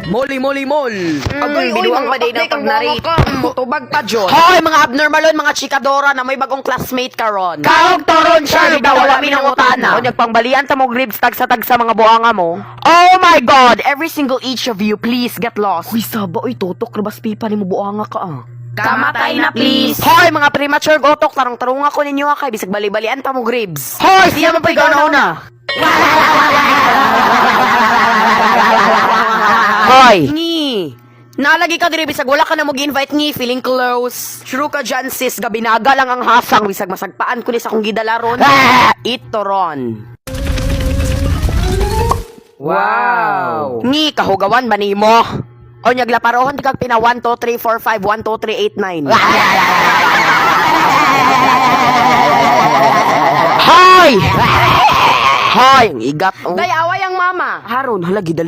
Moli, moli, mol. Agoy, Binuang uy, pa mga din ang patay kang pagnari. buwanga ka. Mutubag pa, John. Hoy, mga abnormalon, mga chikadora na may bagong classmate karon. Kaog toron siya, bitaw wala mi nang utana. Unyag pangbalian ta mo ribs tag sa tag sa mga buanga mo. Oh my God, every single each of you, please get lost. Uy, saba, uy, tutok, rabas pipa ni mo buanga ka ah. Kamatay na, please. Hoy, mga premature gotok, tarong-tarong ako ninyo ah, kay bisag bali-balian pa mo gribs. Hoy, siya man pa na. Hoy! Ngi! Nalagi ka diri bisag wala ka na mo invite ngi, feeling close. True ka dyan sis, gabinaga lang ang hasang bisag masagpaan ko ni sa akong gidala ron. Ito ron. Wow. Ngi, kahugawan ba nimo? O nyaglaparohon di kag pina 1 2 3 4 5 1 2 3 8 9. Hoy! Hoy, ang igat oh. Day, away ang mama. Haron, hala gidali.